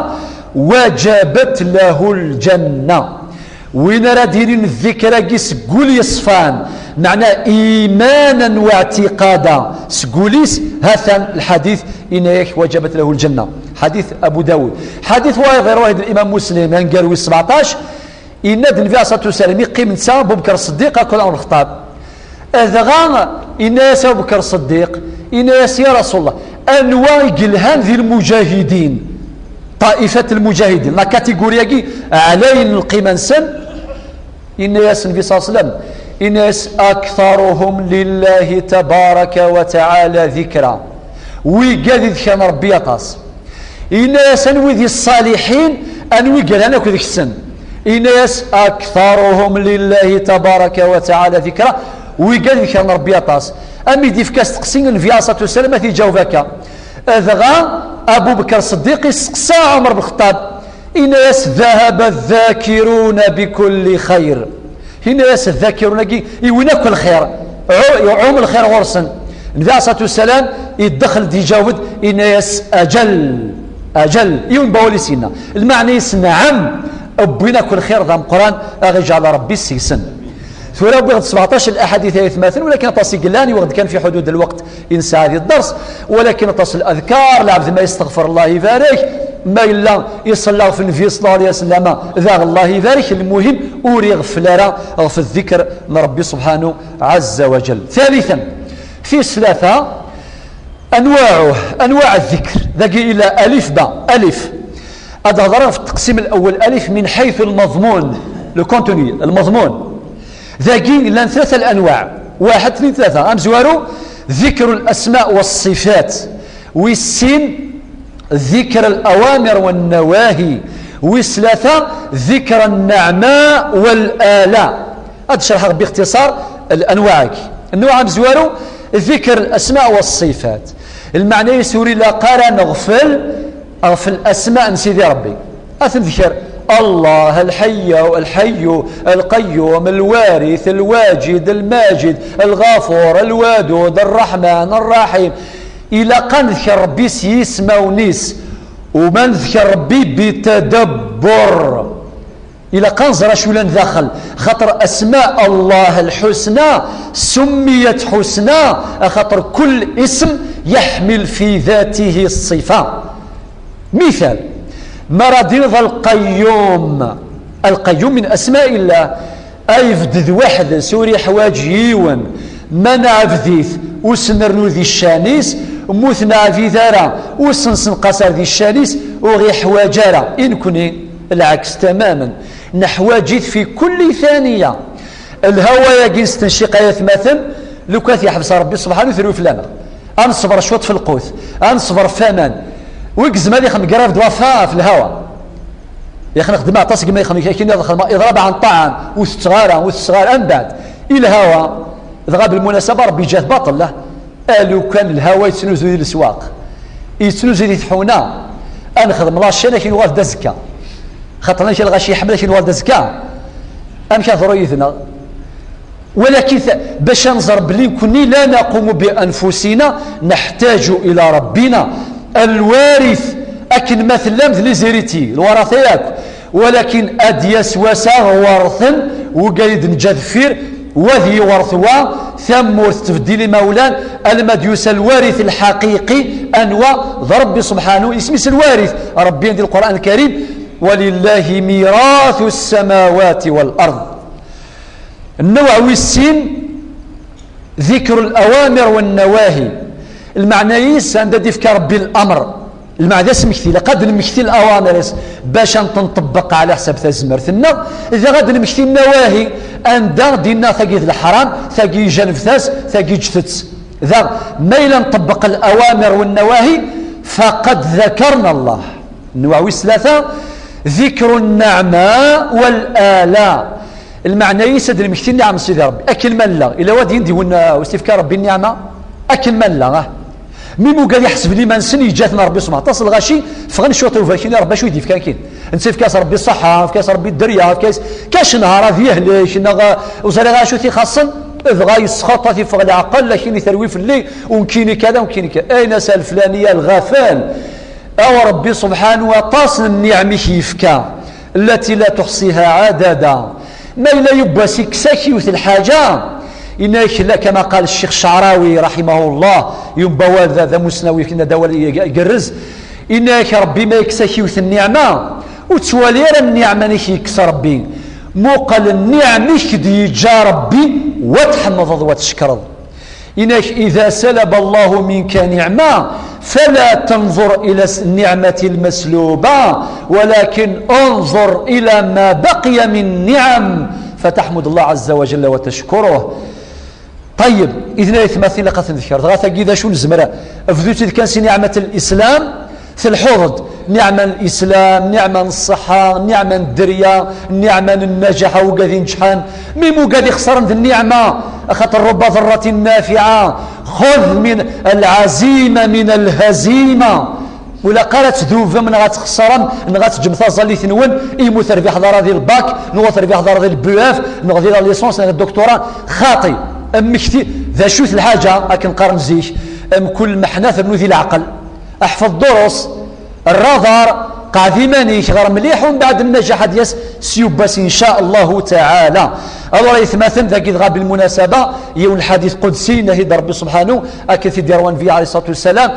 wajabat lahu lǧanna." Win ara d-yinin ddikr-agi seg wul yeṣfan, meɛna imanan wa iɛtiqada, seg wul-is, ha-t-an lḥadit, inna-yak: "Wajabat lahu lǧenna." Ḥadit Abu Dawud. Ḥadit wayeḍ, irwah-d Imam Muslim, aneggaru wis sebeɛṭac, inna-d Nnbi ɛalayhi ṣṣalatu wassalam, iqqim netta, Abu Bekr Ṣeddiq akked Ɛmer Lxeṭṭab. Dɣa inna-yas Abu Bekr Ṣeddiq, inna-yas: "Ya Rasulullah, anwa i yelhan di lmuǧahidin?" Ṭaifat lmuǧahidin, la catégorie-agi ɛlayen lqima-nsen. Inna-yas Nnbi ṣalla Llahu ɛalayhi wa sallam, inna-yas: "Aktharuhum lillahi tabaraka wa taɛala dikra." Wigad i d-ikran Rebbi aṭas. Yenna-yas: "Anwi di ṣṣaliḥin, anwi yelhan akk deg-sen?" Yenna-yas: "Aktharuhum lillahi tabaraka wa taɛala dikra." Wigad i d-ikran Rebbi aṭas. Am i d-ifka asteqsi, Nnbi ɛalayhi ṣṣalatu wassalam ad t-iǧaweb akka. Dɣa Abu Bekr Ṣeddiq isteqsa Ɛmer ben Lxeṭṭab, yenna-yas: "Dahaba ddakiruna bikulli xayr." Yenna-yas: "Ddakirun-agi, i win akk lxir, ɛu-, iɛum lxir ɣur-sen." Nnbi ɛalayhi ṣṣalatu wassalam iddexel-d, iǧaweb-d, yenna-yas: "Ajal, ajal." Yiwen n wawal i s-yenna. Lmeɛna-is: "Nɛam, wwin akk lxir d ameqqran, a ɣ-iǧɛel Rebbi seg-sen." Tura wwiɣ-d sebeɛṭac n laḥadit ay atmaten, walakin aṭas i yellan, yuɣ-d kan fi ḥudud lweqt i nesɛa di dders, walakin aṭas n ladkar, lɛebd ma yesteɣfer, Allah ibarek, ma yella iṣella ɣef Nnbi ṣalla Llahu ɛalayhi wa sallam, daɣ Allah ibarek. Lmuhim, ur iɣeffel ara ɣef ddikr n Rebbi subḥanahu ɛazza wa jal. Thalithan, tis tlata, anwaɛuh, anwaɛu ddikr, dagi ila alif ba, alif. Ad hedreɣ ɣef tteqsim lawel, alif, min ḥaytu lmeḍmun, le contenu, lmeḍmun. Dagi llan tlata lanwaɛ. Waḥed, tnin, tlata. Amezwaru, dikru lasma waṣṣifat. Wis sin, dikr alawamir wannawahi. Wis tlata, dikr anneɛma walala. Ad d-cerḥeɣ bixtiṣar lanwaɛ-agi. Nnuɛ amezwaru, dikr lasma waṣṣifat. Lmeɛna-is ur ilaq ara neɣfel ɣef lasma n Sidi Rebbi. Ad ten-nḍekker: Allah, Lḥayyu, Lḥayyu Lqayyum, Lwarit, Lwajid, Lmajid, Lɣafur, Lwadud, Rreḥman, Rraḥim. Ilaq ad neḍker Rebbi s yismawen-is, u ma neḍker Rebbi bitadabbur. Ilaq ad nẓer acu yellan daxel, xaṭer asma Allah lḥusna summiyat ḥusna, axaṭer kull ism yeḥmil fi datihi ṣṣifa. Mital, ma ara d-tiniḍ Alqayyum, Alqayyum min asma illah, ayebded weḥd-s, ur iḥwaǧ yiwen, ma neɛbed-it, ur s-nernu di ccan-is, mu ur t-neɛbid ara, ur s-nessenqas ara di ccan-is, ur ɣ-iḥwaǧ ara. I nekni, lɛeks tamamen, neḥwaǧ-it fi kulli taniya. Lhawa-agi nestenciq ay atmaten, lukan t-yeḥbes Rebbi subḥanahu, terwi fell-aneɣ. Ad neṣber cwiṭ f lqut, ad neṣber f waman. Wi yezmer ad ixdem grève de la faim f lhawa? Yak nexdem aṭas gma ixdem kra kini ad xedmeɣ iḍrab ɛan ṭṭɛam, ur tetteɣ ara, ur tetteɣ ara, mbeɛd i lhawa, dɣa belmunasaba Rebbi yeǧǧa-t baṭel, lah. Alukan lhawa yettnuzu di leswaq, yettnuzu di tḥuna, ad nexdem la chaîne akin uɣal d azekka. Xaṭer amek lɣaci iḥemmel akin uɣal d azekka. Amek ad ḍru yid-neɣ? Walakin ta-, bac ad nẓer belli nekni la naqumu bi anfusina, neḥtaju ila Rabbina. Alwarit, akken ma tellam d les héritiers, lwarata yakk. Walakin ad d-yas wass ad ɣ-werten wigad i d-neǧǧa deffir, wa ad yiwret wa, tamurt tbeddil imawlan, alma d-yusa lwarit lḥaqiqi, anwa? D Rebbi subḥanahu, isem-is lwarit. Rebbi di Lqur'an Lkarim: "Walillahi mirathu ssamawati wal ard." Nnuɛ wis sin, dikru lawamir wannawahi. Lmeɛna-is, anda d-ifka Rebbi lamr, Lmeɛna d asmekti, ilaq ad d-nemmekti lawamir-is bac ad ten-nṭebbeq ɛla ḥsab tazmert-nneɣ, daɣ ad d-nemmekti nnawahi, anda d-inna tagi d leḥram, tagi ijaneb-as, tagi ǧǧet-tt. Daɣ ma yella nṭebbeq lawamir wennawahi, faqad dakarna Allah. Nnwaɛ wis tlata, dikru nneɛma wal ala. Lmeɛna-is ad d-nemmekti nniɛam n Sidi Ṛebbi akken ma nella. Ila wa d-yin d-iwin, uh, ur s-ifka Ṛebbi nniɛma akken ma nella, ah. Mi mugad iḥesben iman-nsen, yeǧǧa-ten Ṛebbi subḥanahu. Aṭas n lɣaci ffɣen cwiṭ i uberkan i Ṛebbi acu i d-ifkan kin. Netta ifka-as Ṛebbi ṣṣaḥa, ifka-as Ṛebbi dderya, ifka-as kac nhar ad yehlek, neɣ, uh, ur ẓriɣ acu t-ixaṣṣen, dɣa yesxaṭ-it, iffeɣ leɛqel, lakin i terwi fell-i, u nekkini kada, u nekkini kada. Ayen as a leflani a lɣafel. Aw Ṛebbi subḥanahu, aṭas n nniɛm i k-yefka, التي لا تحصيها عددا. Ma yella yiwwas ikkes-ak yiwet lḥaǧa, yenna-ak la, كما قال الشيخ الشعراوي رحمه الله, yumba awal da, d amusnawi, yenna-d awal igerrez, yenna-ak Ṛebbi ma ikkes-ak yiwet nniɛma, ur ttwali ara nniɛma-nni i k-yekkes Ṛebbi, muqel nniɛm i k-d-yeǧǧa Ṛebbi, wa tḥemmdeḍ wa tcekkreḍ. Yenna-ak, إذا سلب الله منك نعمة فلا تنظر إلى النعمة المسلوبة ولكن انظر إلى ما بقي من نعم فتحمد الله عز وجل وتشكره. Ṭayyeb, idan ay atmaten ilaq ad ten-nḍekker. Dɣa tagi d acu nezmer, bdu-tt-id kan si niɛmat l-Islam, Telḥuḍ-d nniɛma n Lislam, nniɛma n ṣṣeḥḥa, nniɛma n dderya, nniɛma n nnajaḥ, a wigad ineǧḥen. Mi mugad ixesren d nniɛma, axaṭer رب ضرة نافعة، خذ من العزيمة من الهزيمة. Ur ilaq ara ad tdubem, neɣ ad txeṣrem, neɣ ad teǧǧem taẓallit-nwen, imi ur terbiḥeḍ ara di lbak, neɣ ur terbiḥeḍ ara di le B E F, neɣ di la licence, neɣ di doctorat. Xaṭi, mmekti, d acu-t lḥaǧa, akken qqaren zik, mkul lmeḥna ternu di leɛqel. Ḥfeḍ ddurus, rr aḍar, qɛed iman-ik, ɣer mliḥ, umbeɛd nnajaḥ ad d-yas s yubbas, in ca Allahu taɛala. Alors, ay atmaten, dagi dɣa, bilmunasaba, yiwen lḥadit qudsi, yenna-t-id Ṛebbi subḥanahu, akken t-id-yerwa Nnbi ɛalayhi ṣṣalatu wassalam,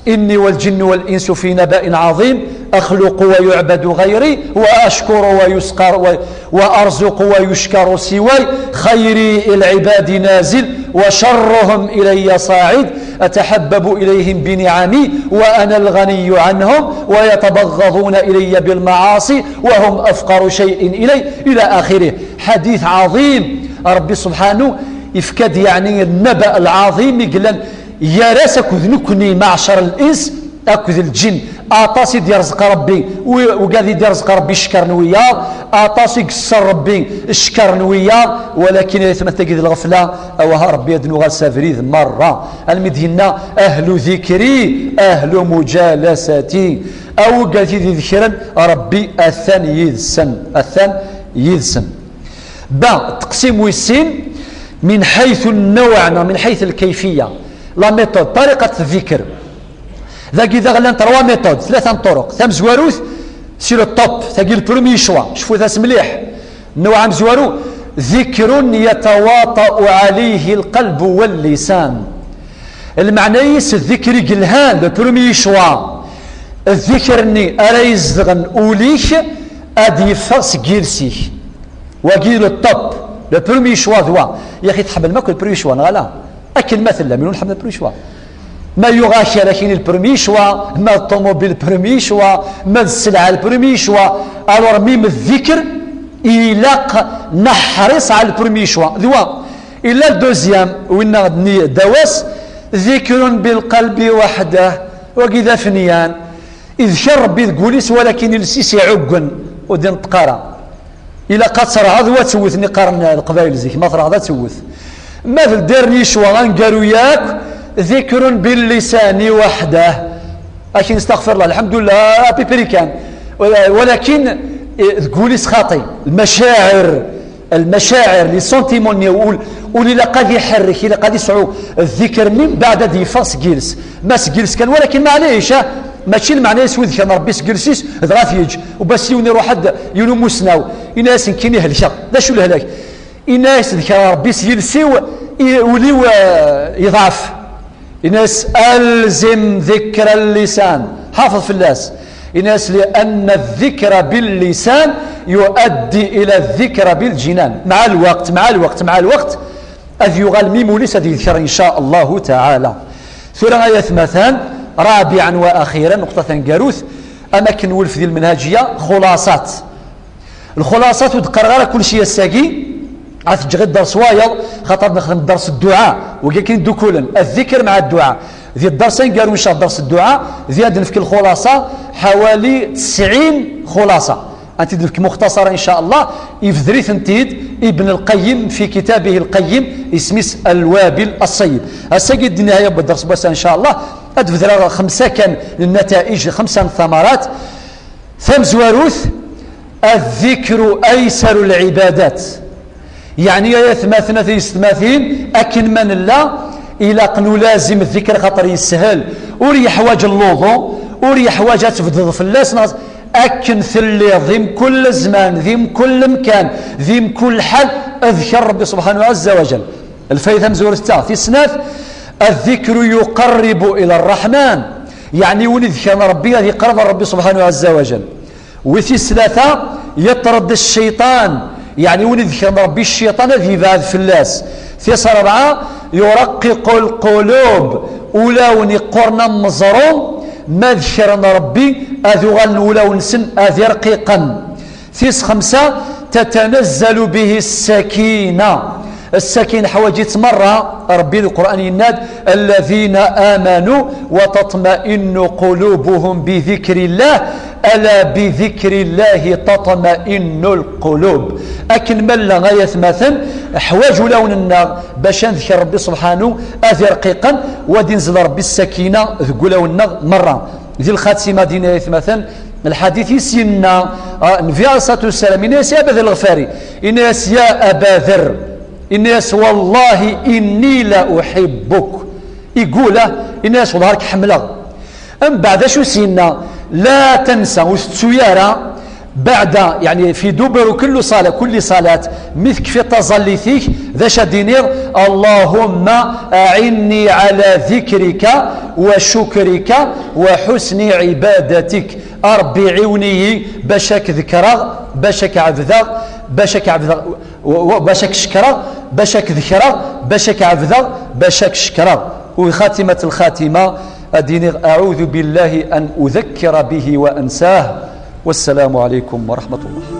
إني والجن والإنس في نبأ عظيم، أخلق ويعبد غيري، وأشكر ويسكر، و-، وأرزق ويشكر سواي، خيري إلى العباد نازل، وشرهم إلي صاعد، أتحبب إليهم بنعمي، وأنا الغني عنهم، ويتبغضون إلي بالمعاصي، وهم أفقر شيء إلي، إلى آخره. Ḥadit ɛaḍim, Ṛebbi subḥanahu, ifka-d, yeɛni, nnaba lɛaḍim i yellan gar-as akked nekkni, maɛcer l-ins akked lǧin. Aṭas i d-yerẓeq Ṛebbi, wi-, wigad i d-yerẓeq Ṛebbi cekkren wiyaḍ, aṭas i yesser Ṛebbi cekkren wiyaḍ, walakin ay atmaten-agi d lɣefla, awah Ṛebbi ad nuɣal s abrid merra. Almi d-yenna, أهل ذكري أهل مجالستي. A wigad i d-idekren, Ṛebbi atan yid-sen, atan yid-sen. Ba, teqsim wis sin, من حيث النوع, neɣ من حيث الكيفية. La méthode, طريقة الذكر. Dagi daɣ llant trois méthodes, tlata n ṭṭuruq. Tamezwarut, c'est le top, tagi le premier choix, cfut-as mliḥ. Nnwaɛ amezwaru, ذكر يتواطأ عليه القلب واللسان. Lmeɛna-is, ddikr i yelhan, le premier choix, ddikr-nni ara izedɣen ul-ik, ad d-yeffeɣ seg yiles-ik. Wagi le top, le premier choix d wa. Yaxi tḥemmlem akk le premier choix, neɣ ala? Akken ma tellam, inu nḥemmel le premier choix. Ma yuɣ akal akini le premier choix, ma d ṭumubil le premier choix, ma d sselɛa le premier choix. Alors, mim ddikr, ilaq neḥris ɛla le premier choix. D wa. Illa le deuxième, winna d-nni dawas, ذكر بالقلب وحده. Wagi d afenyan. Idker Ṛebbi deg wul-is, walakin iles-is iɛuggen, ur d-ineṭṭeq ara. Ilaq ad terɛeḍ wa tewwet, nni qqaren Leqbayel zik, ma terɛeḍ ad tewwet. Ma d le dernier choix, aneggaru yakk, ذكر باللسان وحده. Akin, استغفر الله, الحمد لله, à peu près kan. Walakin, eh, deg wul-is xaṭi, lmacaɛir, lmacaɛir, les sentiments-nni, ul, ul ilaq ad iḥerrek, ilaq ad isɛu ddikr-nni, mbeɛd ad yeffeɣ seg yiles. Ma seg yiles kan, walakin maɛlic, ah, mačči lmeɛna-is wi d-ikren Ṛebbi seg yiles-is, dɣa t-yeǧǧ. U bas yiwen iruḥ-d, yiwen umusnaw, yenna-as nekkini helkeɣ. D acu lehlak? Yenna-as dekreɣ Ṛebbi s yiles-iw, i, ul-iw, eh, yeḍɛef. Yenna-as ألزم ذكر اللسان. Ḥafeḍ fell-as. Yenna-as لأن الذكر باللسان يؤدي إلى الذكر بالجنان. مع الوقت, مع الوقت, مع الوقت, ad yuɣal mim ul-is ad yedker, in ca Allahu taɛala. Tura ay atmaten, Rabiɛan wa axiran, nuqṭa taneggarut, am akken nwulef di lmenhajiya, xulasat. Lxulasat ur d-qqareɣ ara kulci ass-agi, ad teǧǧeɣ i dders wayeḍ, xaṭer nexdem dders dduɛa, wigi akken ddukulen, الذكر مع الدعاء. Di dders aneggaru, ncah dders dduɛa, di ad nefk lxulasa, ḥawali tesɛin xulasa. Ad t-id-nefk muxtasara, ncah Allah, ibder-itent-id Ibn Lqayyim fi kitabihi Lqayyim, isem-is Lwabil Ṣṣayyib. Ass-agi d nnihaya n dders n wass-a, ncah Allah, ad bedreɣ xemsa kan n nnataij, xemsa n thamarat. Tamezwarut, الذكر أيسر العبادات. Yeɛni, ay atmaten, a tiyessetmatin, akken ma nella, ilaq nulazim ddikr, xaṭer yeshel. Ur yeḥwaǧ lluḍu, ur yeḥwaǧ ad tebded fell-as, neɣ akken telliḍ, di mkul zzman, di mkul lemkan, di mkul lḥal, adker Rebbi subḥanahu ɛazza wa jal. Lfayda tamezwarut d ta. Tis snat, الذكر يقرب إلى الرحمن. Yeɛni, win idekren Rebbi ad yeqreb ar Rebbi subḥanahu ɛazza wa jal. Wi tis tlata, يطرد الشيطان. Yeɛni, win idekren Rebbi, cciṭan ad yebɛed fell-as. Tis rebɛa, يرقق القلوب. Ulawen iqquren am meẓru, ma dekren Rebbi, ad uɣalen ulawen-nsen ad irqiqen. Tis xemsa, تتنزل به السكينة. Ssakina ḥwaǧ-itt merra. Rebbi di Lqur'an yenna-d: الذين آمنوا وتطمئن قلوبهم بذكر الله ألا بذكر الله تطمئن القلوب. Akken ma nella, ay atmaten, ḥwaǧ ulawen-nneɣ bac ad ndekker Rebbi subḥanu, ad irqiqen, wa d-inzel Rebbi ssakina deg ulawen-nneɣ merra. Di lxatima, din, ay atmaten, lḥadit i s-yenna, ah, Nnbi ɛalayhi ṣṣalatu wassalam, yenna-yas i Aba Dher Lɣefari, yenna-yas: يا أبا ذر, yenna-yas: والله إني لأحبك. Igula, yenna-yas: والله راك ḥemmleɣ. Mbeɛd, acu s-yenna? لا تنسى, ur tettu ara, بعد, yeɛni, في دبر كل صلاة, كل صلاة, mi tekfiḍ taẓallit-ik, d acu ad d-tiniḍ? اللهم أعني على ذكرك وشكرك وحسن عبادتك. A Rebbi, ɛiwen-iyi bac ad k-dekreɣ, bac ad k-ɛebdeɣ, bac ad k-ɛebdeɣ, w-, w-, bac ad k-cekreɣ, bac ad k-dekreɣ, bac ad k-ɛebdeɣ, bac ad k-cekreɣ. وخاتمة الخاتمة, ad d-iniɣ: أعوذ بالله أن أذكر به وأنساه. والسلام عليكم ورحمة الله.